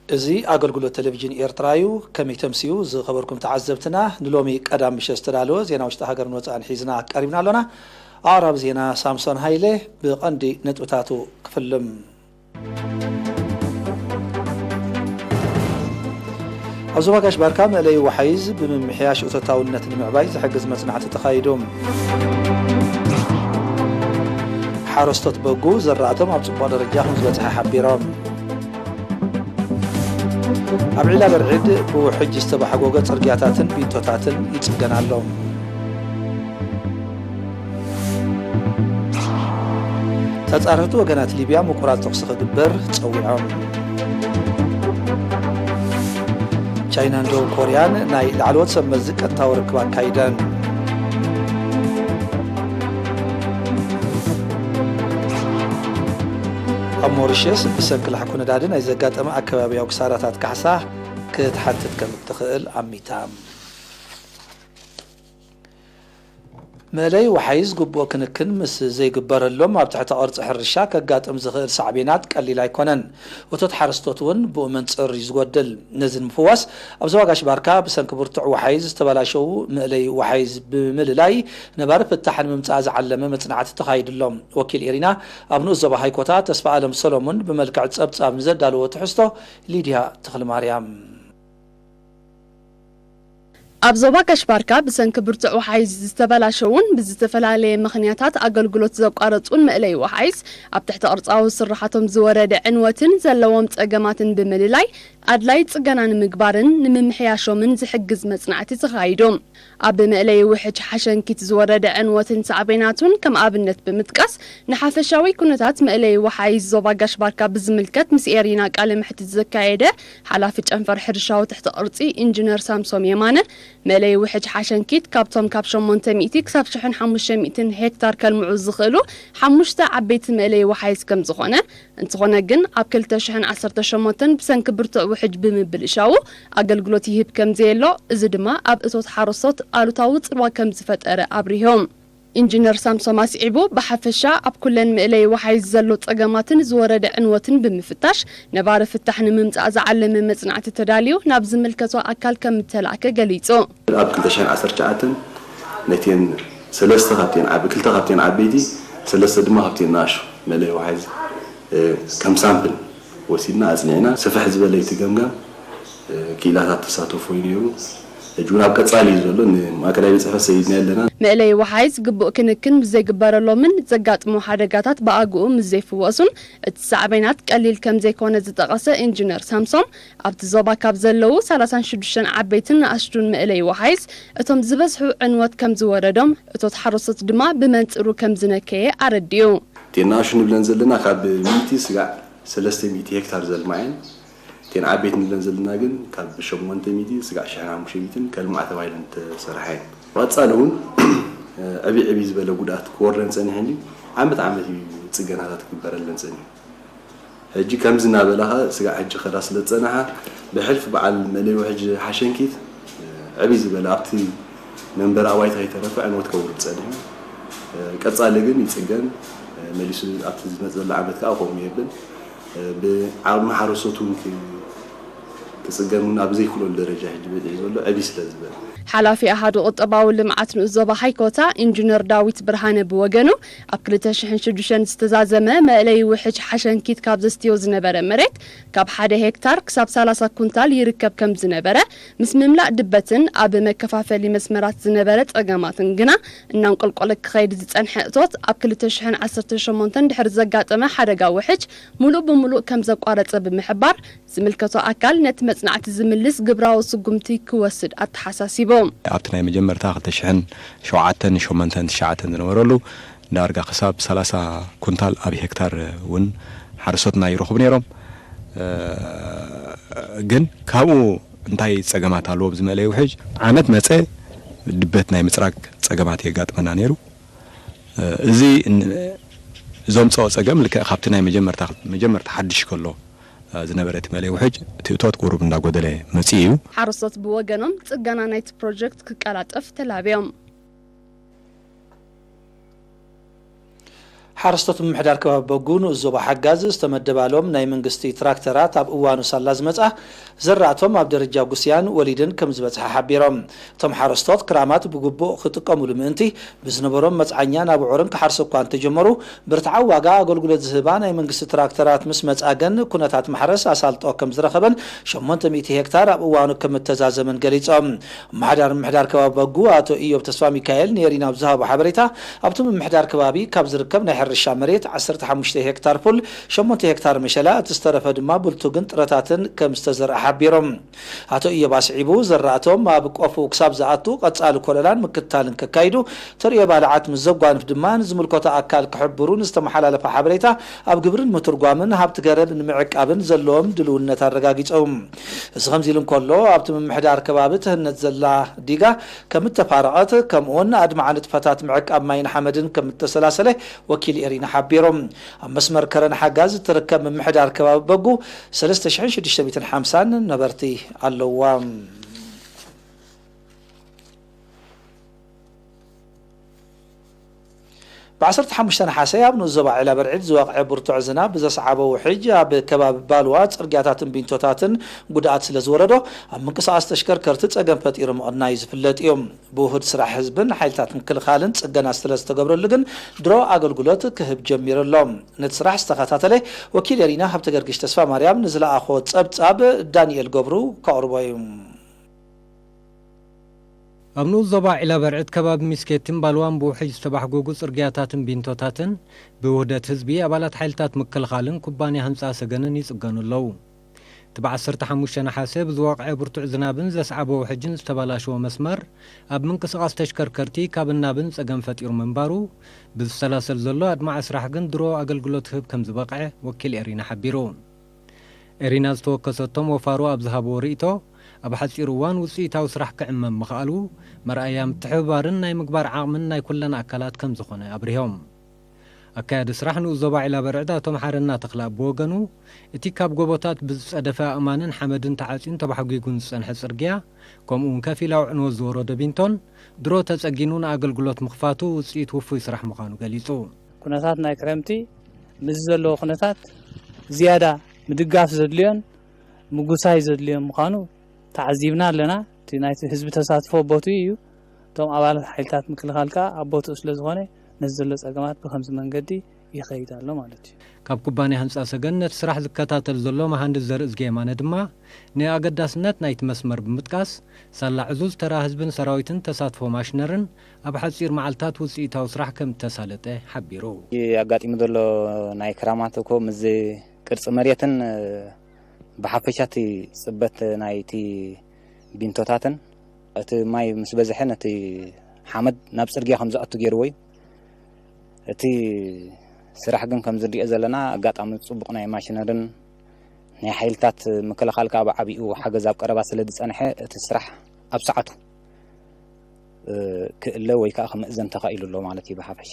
እዚ ኣገልግሎት ቴሌቪዥን ኤርትራ እዩ። ከመይ ተምስዩ ዝኸበርኩም ተዓዘብትና፣ ንሎሚ ቀዳም ምሸት ዝተዳለወ ዜና ውሽጢ ሃገርን ወጻእን ሒዝና ቀሪብና ኣሎና። ኣቕራቢ ዜና ሳምሶን ሃይለ። ብቐንዲ ነጥብታቱ ክፍልም። ኣብ ዞባ ጋሽ ባርካ መእለይ ወሓይዝ ብምምሕያሽ እቶታውነት ንምዕባይ ዝሕግዝ መጽናዕቲ ተኻይዱ። ሓረስቶት በጉ ዘራእቶም ኣብ ጽቡቕ ደረጃ ከም ዝበጽሐ ሓቢሮም። ኣብ ዒላ በርዒድ ብውሕጅ ዝተባሕጎገ ጽርግያታትን ቢንቶታትን ይጽገን ኣሎ። ተጻረርቲ ወገናት ሊብያ ምቁራጽ ተኹሲ ክግበር ጸዊዖም። ቻይናን ደቡብ ኮርያን ናይ ላዕለዎት ሰብ መዚ ቀጥታዊ ርክብ ኣካይደን። ኣብ ሞሪሸስ ብሰንኪ ላሕኩ ነዳዲ ናይ ዘጋጠመ ኣከባብያዊ ክሳራታት ካሕሳ ክትሓትት ከም እትኽእል ኣሚታ። መእለይ ወሓይዝ ግቡእ ክንክን ምስ ዘይግበረሎም ኣብ ትሕተ ቅርጺ ሕርሻ ከጋጥም ዝኽእል ሳዕቤናት ቀሊል ኣይኮነን። እቶት ሓረስቶት እውን ብኡ መንጽር እዩ ዝጎድል። ነዚ ንምፍዋስ ኣብ ዞባ ጋሽ ባርካ ብሰንኪ ብርቱዕ ወሓይዝ ዝተበላሸዉ መእለይ ወሓይዝ ብምልላይ ነባሪ ፍታሕ ንምምጻእ ዝዓለመ መጽናዕቲ ተኻይዱ ኣሎ። ወኪል ኤሪና ኣብ ንኡስ ዞባ ሃይኮታ ተስፋ ኣለም ሰሎሙን ብመልክዕ ጸብጻብ ንዘዳለዎ ትሕዝቶ ሊድያ ተኽለማርያም። ኣብ ዞባ ጋሽ ባርካ ብሰንኪ ብርቱዕ ወሓይዝ ዝተበላሸዉን ብዝተፈላለየ ምኽንያታት ኣገልግሎት ዘቋረጹን መእለይ ወሓይዝ ኣብ ትሕቲ ቅርጻዊ ስርሓቶም ዝወረደ ዕንወትን ዘለዎም ጸገማትን ብምልላይ ኣድላይ ጽገና ንምግባርን ንምምሕያሾምን ዝሕግዝ መጽናዕቲ ተኻይዱ። ኣብ መእለይ ውሕጅ ሓሸንኪት ዝወረደ ዕንወትን ሳዕቤናቱን ከም ኣብነት ብምጥቃስ ንሓፈሻዊ ኩነታት መእለይ ወሓይዝ ዞባ ጋሽ ባርካ ብዝምልከት ምስ ኤሪና ቃለ መሕትት ዘካየደ ሓላፊ ጨንፈር ሕርሻዊ ትሕቲ ቅርጺ ኢንጂነር ሳምሶም የማነ፣ መእለይ ውሕጅ ሓሸንኪት ካብቶም ካብ ሸሞንተ ሚእቲ ክሳብ ሽሕን ሓሙሽተ ሚእትን ሄክታር ከልምዑ ዝኽእሉ ሓሙሽተ ዓበይቲ መእለይ ወሓይዝ ከም ዝኾነ፣ እንተኾነ ግን ኣብ ክልተ ሽሕን ዓሰርተ ሸሞንተን ብሰንኪ ብርቱዕ ውሕጅ ብምብልሻዉ ኣገልግሎት ይህብ ከም ዘየሎ፣ እዚ ድማ ኣብ እቶት ሓረስቶት ኣሉታዊ ጽልዋ ከም ዝፈጠረ ኣብሪሆም። ኢንጂነር ሳምሶም ኣስዒቡ፣ ብሓፈሻ ኣብ ኩለን መእለይ ወሓይዝ ዘሎ ጸገማትን ዝወረደ ዕንወትን ብምፍታሽ፣ ነባሪ ፍታሕ ንምምጻእ ዝዓለመ መጽናዕቲ ተዳልዩ ናብ ዝምልከቶ ኣካል ከም እተላእከ ገሊጹ። ኣብ ክልተ ሽሕን ዓሰርተ ትሽዓተን ነቲአን ሰለስተ ካብቲአን ዓብ-፣ ክልተ ካብቲአን ዓበይቲ፣ ሰለስተ ድማ ካብቲአን ንኣሽቱ መእለይ ወሓይዝ፣ እ፣ ከም ሳምፕል ወሲድና ኣጽኒዕና። ስፍሕ ዝበለ እቲ ገምጋም፣ እ፣ ክኢላታት ተሳተፎ እዩ ነይሩ። ሕጂ እውን ኣብ ቀጻሊ እዩ ዘሎ። ንማእከላይ ቤት ጽሕፈት ሰዲድና ኣለና። መእለይ ወሓይዝ ግቡእ ክንክን ምስ ዘይግበረሎምን ዘጋጥሙ ሓደጋታት ብኣግኡ ምስ ዘይፍወሱን እቲ ሳዕቤናት ቀሊል ከም ዘይኮነ ዝጠቐሰ ኢንጂነር ሳምሶም፣ ኣብቲ ዞባ ካብ ዘለዉ ሰላሳን ሽዱሽተን ዓበይትን ንኣሽቱን መእለይ ወሓይዝ እቶም ዝበዝሑ ዕንወት ከም ዝወረዶም፣ እቶት ሓረስቶት ድማ ብመንጽሩ ከም ዝነከየ ኣረዲኡ። እተን ንኣሽቱ ንብለን ዘለና ካብ ሚእቲ ስጋዕ ሰለስተ ሚእቲ ሄክታር ዘልምዓ እየን። እተን ዓበይቲ ንብለን ዘለና ግን ካብ ሸሞንተ ሚእቲ ስጋዕ ሽሕን ሓሙሽተ ሚእትን ከልምዓ ተባሂለን ተሰርሓ እየን። ብቐጻሊ እውን ዕብይ ዕብይ ዝበለ ጉድኣት ክወርደን ጸኒሑ እንድዩ። ዓመት ዓመት እዩ ጽገናታት ክግበረለን ጸኒሑ። ሕጂ ከምዚ እናበላ ኸኣ ስጋዕ ሕጂ ከዳ ስለ ዝጸንሓ፣ ብሕልፊ በዓል መእለይ ውሕጅ ሓሸንኪት ዕብይ ዝበለ ኣብቲ መንበሪ ኣባይቲ ከይተረፈ ዕንወት ከውርድ ጸኒሑ። ቀጻሊ ግን ይጽገን፣ መሊሱ ኣብቲ ዝመጽእ ዘሎ ዓመት ከኣ ከምኡ የብል። ብዓቕሚ ሓረስቶት እውን ክ-፣ ክጽገን እውን ኣብ ዘይክእለሉ ደረጃ ሕጂ በጺሑ ዘሎ ዕብይ ስለ ዝበለ። ሓላፊ ኣሃዱ ቁጠባዊ ልምዓት ንኡስ ዞባ ሃይኮታ ኢንጂነር ዳዊት ብርሃነ ብወገኑ፣ ኣብ ክልተ ሽሕን ሽዱሽተን ዝተዛዘመ መእለይ ውሕጅ ሓሸንኪት ካብ ዘስትዮ ዝነበረ መሬት ካብ ሓደ ሄክታር ክሳብ ሰላሳ ኩንታል ይርከብ ከም ዝነበረ፣ ምስ ምምላእ ድበትን ኣብ መከፋፈሊ መስመራት ዝነበረ ጸገማትን ግና እናንቆልቆለ ክኸይድ ዝጸንሐ እቶት ኣብ ክልተ ሽሕን ዓሰርተ ሸሞንተን ድሕሪ ዘጋጠመ ሓደጋ ውሕጅ ሙሉእ ብሙሉእ ከም ዘቋረጸ ብምሕባር፣ ዝምልከቶ ኣካል ነቲ መጽናዕቲ ዝምልስ ግብራዊ ስጉምቲ ክወስድ ኣተሓሳሲቡ። ኣብቲ ናይ መጀመርታ ክልተ ሽሕን ሸውዓተን ሸሞንተን ትሽዓተን ዝነበረሉ ዳርጋ ክሳብ ሰላሳ ኩንታል ኣብ ሄክታር እውን ሓረስቶትና ይረኽቡ ነይሮም። እ፣ ግን ካብኡ እንታይ ጸገማት ኣለዎ? ብዝመለየ ውሕጅ ዓመት መጸ ድበት ናይ ምጽራግ ጸገማት የጋጥመና ነይሩ። እ፣ እዚ ን-፣ ዘምጽኦ ጸገም ልክዕ ካብቲ ናይ መጀመርታ፣ መጀመርታ ሓድሽ ከሎ፣ እ፣ ዝነበረ እቲ መለይ ውሕጅ እቲ እቶት ቁሩብ እንዳጎደለ መጺኡ እዩ። ሓረስቶት ብወገኖም ጽገና ናይቲ ፕሮጀክት ክቀላጠፍ ተላብዮም። ሓረስቶት ምምሕዳር ከባቢ በጉ ንኡስ ዞባ ሓጋዝ ዝተመደባሎም ናይ መንግስቲ ትራክተራት ኣብ እዋኑ ሳላ ዝመጻ ዘራእቶም ኣብ ደረጃ ጉስያን ወሊድን ከም ዝበጽሐ ሓቢሮም። እቶም ሓረስቶት ክራማት ብግቡእ ክጥቀሙሉ ምእንቲ ብዝነበሮም መጽዓኛ ናብ ዑርን ክሓርሱ እኳ እንተጀመሩ፣ ብርትዓዊ ዋጋ ኣገልግሎት ዝህባ ናይ መንግስቲ ትራክተራት ምስ መጻ ግን ኩነታት ማሕረስ ኣሳልጦ ከም ዝረኸበን ሸሞንተ ሚእቲ ሄክታር ኣብ እዋኑ ከም እተዛዘመን ገሊጾም። ምምሕዳር ምምሕዳር ከባቢ በጉ ኣቶ ኢዮብ ተስፋ ሚካኤል ንኤሪና ኣብ ዝሃቦ ሓበሬታ፣ ኣብቲ ምምሕዳር ከባቢ ካብ ዝርከብ ናይ ሕርሻ መሬት ዓሰርተ ሓሙሽተ ሄክታር ፉል፣ ሸሞንተ ሄክታር መሸላ፣ እቲ ዝተረፈ ድማ ብልቱግን ጥረታትን ከም ዝተዘርአ ሓቢሮም። ኣቶ ኢዮብ ኣስዒቡ፣ ዘራእቶም ኣብ ቆፉ ክሳብ ዝኣቱ ቀጻሊ ኮለላን ምክትታልን ከካይዱ፣ ተርእዮ ባልዓት ምስ ዘጓንፍ ድማ ንዝምልከቶ ኣካል ክሕብሩ ንዝተመሓላለፈ ሓበሬታ ኣብ ግብርን ምትርጓምን ሃብቲ ገረብ ንምዕቃብን ዘለዎም ድልውነት ኣረጋጊጾም። እዚ ከምዚ ኢሉ እንከሎ፣ ኣብቲ ምምሕዳር ከባቢ ትህነጽ ዘላ ዲጋ ከም እተፋረቐት፣ ከምኡውን ኣድማዒ ንጥፈታት ምዕቃብ ማይን ሓመድን ከም እተሰላሰለ ወኪል ኤሪና ሓቢሩ። ኣብ መስመር ከረን ሓጋዝ እትርከብ ምምሕዳር ከባቢ በጉ ሰለስተ ሽሕን ሽዱሽተ ሚእትን ሓምሳን ነበርቲ ኣለዋ። ብ ዓሰርተ ሓሙሽተ ነሓሰ ኣብ ንኡስ ዞባ ዒላ በርዒድ ዝወቕዐ ብርቱዕ ዝናብ ብዘስዓቦ ውሕጅ ኣብ ከባቢ ባልዋ ጽርግያታትን ቢንቶታትን ጉድኣት ስለ ዝወረዶ ኣብ ምንቅስቓስ ተሽከርከርቲ ጸገም ፈጢሩ ምቕናዩ ዝፍለጥ እዩ። ብውሁድ ስራሕ ህዝብን ሓይልታት ምክልኻልን ጽገና ስለ ዝተገብረሉ ግን ድሮ ኣገልግሎት ክህብ ጀሚሩ ኣሎ። ነቲ ስራሕ ዝተኸታተለ ወኪል ኤሪና ሃብተገርግሽ ተስፋ ማርያም ንዝለኣኾ ጸብጻብ ዳንኤል ገብሩ ከቕርቦ እዩ። ኣብ ንኡስ ዞባ ዒላ በርዕድ ከባቢ ሚስኬትን ባልዋን ብውሕጅ ዝተባሕጎጉ ጽርግያታትን ቢንቶታትን ብውህደት ህዝቢ፣ ኣባላት ሓይልታት ምክልኻልን ኩባንያ ህንጻ ሰገንን ይጽገኑ ኣለዉ። እቲ ብ ዓሰርተ ሓሙሽተ ነሓሰ ብዝወቕዐ ብርቱዕ ዝናብን ዘስዓቦ ውሕጅን ዝተበላሸወ መስመር ኣብ ምንቅስቓስ ተሽከርከርቲ ካብን ናብን ጸገም ፈጢሩ ምንባሩ ብዝሰላሰል ዘሎ ኣድማዒ ስራሕ ግን ድሮ ኣገልግሎት ክህብ ከም ዝበቕዐ ወኪል ኤሪና ሓቢሩ። ኤሪና ዝተወከሰቶም ወፋሩ ኣብ ዝሃብዎ ርእይቶ፣ ኣብ ሓጺር እዋን ውጽኢታዊ ስራሕ ክዕመም ምኽኣሉ መርኣያ ምትሕብባርን ናይ ምግባር ዓቕምን ናይ ኩለን ኣካላት ከም ዝኾነ ኣብሪሆም። ኣካያዲ ስራሕ ንኡስ ዞባ ዒላ በርዕድ ኣቶ መሓረና ተኽለኣብ ብወገኑ፣ እቲ ካብ ጎቦታት ብዝጸደፈ ኣእማንን ሓመድን ተዓጽዩን ተባሕጒጉን ዝጸንሐ ጽርግያ፣ ከምኡ እውን ከፊላዊ ዕንወት ዝወረዶ ቢንቶን ድሮ ተጸጊኑ ንኣገልግሎት ምኽፋቱ ውጽኢት ውፉይ ስራሕ ምዃኑ ገሊጹ። ኩነታት ናይ ክረምቲ ምስ ዘለዎ ኩነታት ዝያዳ ምድጋፍ ዘድልዮን ምጉሳይ ዘድልዮን ምዃኑ ተዓዚብና ኣለና። እቲ ናይቲ ህዝቢ ተሳትፎ ቦትኡ እዩ። እቶም ኣባላት ሓይልታት ምክልኻል ከኣ ኣብ ቦትኡ ስለ ዝኾነ ነዚ ዘሎ ጸገማት ብኸምዚ መንገዲ ይኸይድ ኣሎ ማለት እዩ። ካብ ኩባንያ ህንጻ ሰገን ነቲ ስራሕ ዝከታተል ዘሎ መሃንድስ ዘርእዝጊ የማነ ድማ ንኣገዳስነት ናይቲ መስመር ብምጥቃስ፣ ሳላ ዕዙዝ ተራ ህዝብን ሰራዊትን ተሳትፎ ማሽነርን ኣብ ሓጺር መዓልታት ውጽኢታዊ ስራሕ ከም እተሳለጠ ሓቢሩ። ኣጋጢሙ ዘሎ ናይ ክራማት እኮ ምስዚ ቅርጺ መሬትን ብሓፈሻ እቲ ጽበት ናይቲ ቢንቶታትን እቲ ማይ ምስ በዝሐ ነቲ ሓመድ ናብ ጽርግያ ከም ዝኣቱ ገይርዎ እዩ። እቲ ስራሕ ግን ከም ዝንሪኦ ዘለና ኣጋጣሚ ጽቡቕ ናይ ማሽነርን ናይ ሓይልታት ምክልኻል ከዓ ብዓቢኡ ሓገዝ ኣብ ቀረባ ስለ ዝጸንሐ እቲ ስራሕ ኣብ ሰዓቱ፣ እ፣ ክእለ ወይ ከዓ ክምእዘን ተኻኢሉ ኣሎ ማለት እዩ ብሓፈሻ።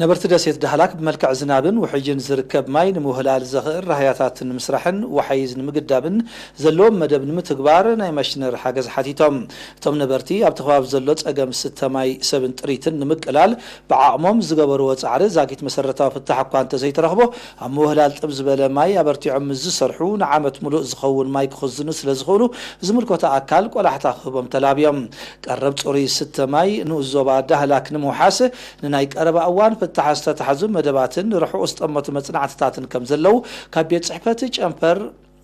ነበርቲ ደሴት ዳህላክ ብመልክዕ ዝናብን ውሕጅን ዝርከብ ማይ ንምውህላል ዘኽእል ራህያታት ንምስራሕን ወሓይዝ ንምግዳብን ዘለዎም መደብ ንምትግባር ናይ ማሽነሪ ሓገዝ ሓቲቶም። እቶም ነበርቲ ኣብቲ ከባቢ ዘሎ ጸገም ስተ ማይ ሰብን ጥሪትን ንምቅላል ብዓቕሞም ዝገበርዎ ጻዕሪ ዛጊት መሰረታዊ ፍታሕ እኳ እንተዘይተረኽቦ፣ ኣብ ምውህላል ጥብ ዝበለ ማይ ኣበርቲዖም ምስ ዝሰርሑ ንዓመት ሙሉእ ዝኸውን ማይ ክኽዝኑ ስለ ዝኽእሉ ዝምልከቶ ኣካል ቆላሕታ ክህቦም ተላብዮም። ቀረብ ጽሩይ ስተ ማይ ንኡስ ዞባ ዳህላክ ንምውሓስ ንናይ ቀረባ እዋን ፍታሕ ዝተታሕዙ መደባትን ርሑቕ ዝጠመቱ መጽናዕትታትን ከም ዘለዉ ካብ ቤት ጽሕፈት ጨንፈር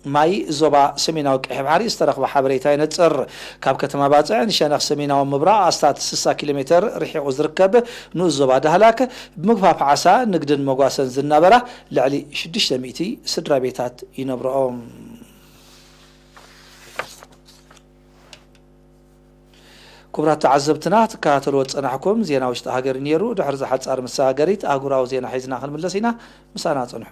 ማይ ዞባ ሰሜናዊ ቀይሕ ባሕሪ ዝተረኽበ ሓበሬታ የነጽር። ካብ ከተማ ባጽዕ ንሸነኽ ሰሜናዊ ምብራቕ ኣስታት ስሳ ኪሎ ሜተር ርሒቑ ዝርከብ ንኡስ ዞባ ዳህላክ ብምግፋፍ ዓሳ ንግድን መጓሰን ዝናበራ ልዕሊ ሽዱሽተ ሚእቲ ስድራ ቤታት ይነብርኦም። ክቡራት ተዓዘብትና ክትከታተልዎ ዝጸናሕኩም ዜና ውሽጢ ሃገር ነይሩ። ድሕሪ ዝሓጻር መሰጋገሪት ኣህጉራዊ ዜና ሒዝና ክንምለስ ኢና። ምሳና ጽንሑ።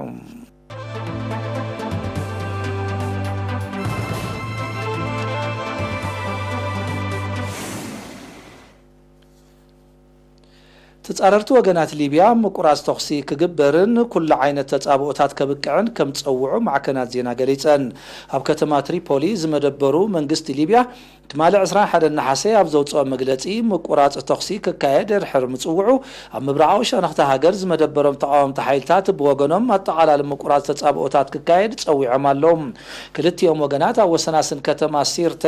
ተጻረርቲ ወገናት ሊብያ ምቁራጽ ተኹሲ ክግበርን ኩሉ ዓይነት ተጻብኦታት ከብቅዕን ከም ዝጸውዑ ማዕከናት ዜና ገሊጸን። ኣብ ከተማ ትሪፖሊ ዝመደበሩ መንግስቲ ሊብያ ትማሊ ዕስራን ሓደን ነሓሰ ኣብ ዘውጽኦ መግለጺ፣ ምቁራጽ ተኹሲ ክካየድ ድሕሪ ምጽውዑ፣ ኣብ ምብራቓዊ ሸነኽቲ ሃገር ዝመደበሮም ተቓወምቲ ሓይልታት ብወገኖም ኣጠቓላሊ ምቁራጽ ተጻብኦታት ክካየድ ጸዊዖም ኣለዉ። ክልቲኦም ወገናት ኣብ ወሰናስን ከተማ ሲርተ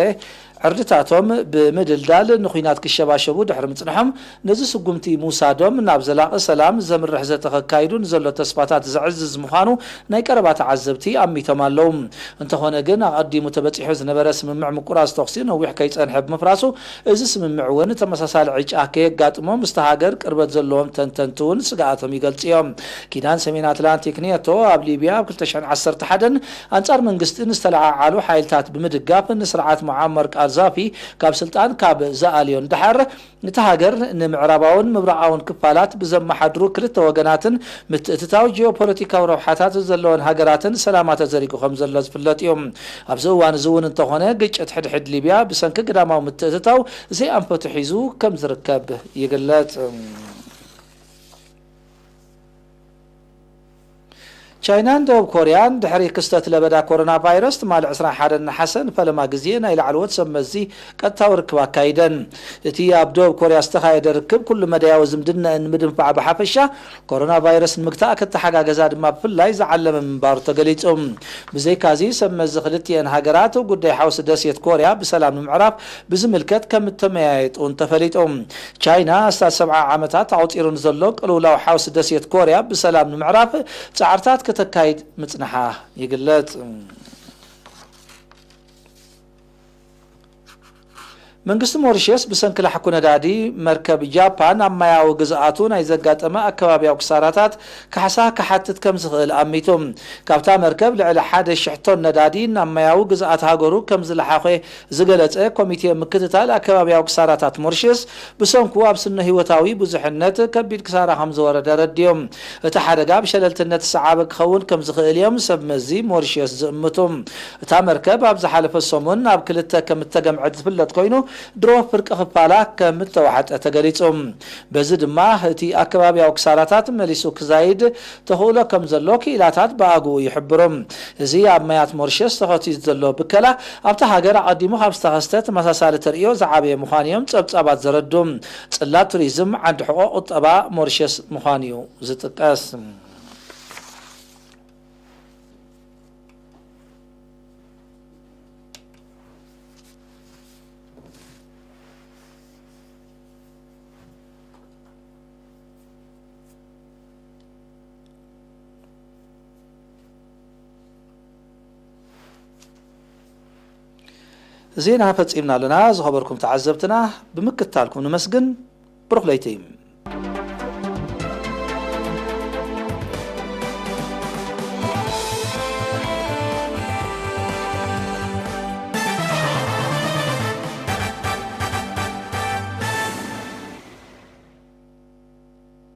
ዕርድታቶም ብምድልዳል ንኹናት ክሸባሸቡ ድሕሪ ምጽንሖም፣ ነዚ ስጉምቲ ምውሳዶም ናብ ዘላቒ ሰላም ዘምርሕ ዘተ ከካይዱ ንዘሎ ተስፋታት ዘዕዝዝ ምዃኑ ናይ ቀረባ ተዓዘብቲ ኣሚቶም ኣለዉ። እንተኾነ ግን፣ ኣቐዲሙ ተበጺሑ ዝነበረ ስምምዕ ምቁራጽ ተኹሲ ነዊሕ ከይጸንሐ ብምፍራሱ፣ እዚ ስምምዕ እውን ተመሳሳሊ ዕጫ ከየጋጥሞ ምስቲ ሃገር ቅርበት ዘለዎም ተንተንቲ እውን ስግኣቶም ይገልጹ እዮም። ኪዳን ሰሜን ኣትላንቲክ ኔቶ ኣብ ሊብያ ኣብ ክልተ ሽሕን ዓሰርተ ሓደን ኣንጻር መንግስቲ ንዝተለዓዓሉ ሓይልታት ብምድጋፍ ንስርዓት ሙዓመር ቃዛፊ ካብ ስልጣን ካብ ዝኣልዮን ደሓር፣ እታ ሃገር ንምዕራባውን ምብራቓውን ክፋላት ብዘመሓድሩ ክልተ ወገናትን ምትእትታው ጂኦፖለቲካዊ ረብሓታት ዘለወን ሃገራትን ሰላማ ተዘሪጉ ከም ዘሎ ዝፍለጥ እዩ። ኣብዚ እዋን እዚ እውን እንተኾነ፣ ግጭት ሕድሕድ ሊብያ ብሰንኪ ግዳማዊ ምትእትታው ዘይኣንፈቱ ሒዙ ከም ዝርከብ ይግለጽ። ቻይናን ደቡብ ኮርያን ድሕሪ ክስተት ለበዳ ኮሮና ቫይረስ ትማሊ ዕስራን ሓደን ነሓሰ ንፈለማ ግዜ ናይ ላዕለዎት ሰብ መዚ ቀጥታዊ ርክብ ኣካይደን። እቲ ኣብ ደቡብ ኮርያ ዝተኻየደ ርክብ ኩሉ መዳያዊ ዝምድናኣን ንምድንፋዕ ብሓፈሻ፣ ኮሮና ቫይረስ ንምግታእ ክተሓጋገዛ ድማ ብፍላይ ዝዓለመ ምንባሩ ተገሊጹ። ብዘይካዚ ሰብ መዚ ክልቲኤን ሃገራት ጉዳይ ሓውሲ ደሴት ኮርያ ብሰላም ንምዕራፍ ብዝምልከት ከም እተመያየጡ እውን ተፈሊጡ። ቻይና ኣስታት ሰብዓ ዓመታት ኣቑጺሩ ንዘሎ ቅልውላው ሓውሲ ደሴት ኮርያ ብሰላም ንምዕራፍ ጻዕርታት ከተካይድ ምጽንሓ ይግለጽ። መንግስቲ ሞሪሸስ ብሰንኪ ላሕኩ ነዳዲ መርከብ ጃፓን ኣብ ማያዊ ግዝኣቱ ናይ ዘጋጠመ ኣከባብያዊ ክሳራታት ካሕሳ ክሓትት ከም ዝኽእል ኣሚቱ። ካብታ መርከብ ልዕሊ ሓደ ሽሕ ቶን ነዳዲ ናብ ማያዊ ግዝኣት ሃገሩ ከም ዝለሓኸ ዝገለጸ ኮሚቴ ምክትታል ኣከባብያዊ ክሳራታት ሞሪሸስ፣ ብሰንኩ ኣብ ስነ ህይወታዊ ብዙሕነት ከቢድ ክሳራ ከም ዝወረደ ኣረዲኡ። እቲ ሓደጋ ብሸለልትነት ዝሰዓበ ክኸውን ከም ዝኽእል እዮም ሰብ መዚ ሞሪሸስ ዝእምቱ። እታ መርከብ ኣብ ዝሓለፈ ሰሙን ናብ ክልተ ከም እተገምዐት ዝፍለጥ ኮይኑ፣ ድሮ ፍርቂ ክፋላ ከም እተዋሕጠ ተገሊጹ። በዚ ድማ እቲ ኣከባብያዊ ክሳራታት መሊሱ ክዛይድ ተኽእሎ ከም ዘሎ ክኢላታት ብኣግኡ ይሕብሩ። እዚ ኣብ ማያት ሞሪሸስ ተኸቲቱ ዘሎ ብከላ፣ ኣብታ ሃገር ኣቐዲሙ ካብ ዝተኸስተ ተመሳሳሊ ተርእዮ ዝዓበየ ምዃኑ እዮም ጸብጻባት ዘረድኡ። ጽላት ቱሪዝም ዓንዲ ሕቖ ቁጠባ ሞሪሸስ ምዃኑ እዩ ዝጥቀስ። ዜና ፈጺምና ኣለና። ዝኸበርኩም ተዓዘብትና ብምክትታልኩም ንመስግን። ብሩኽ ለይቲ።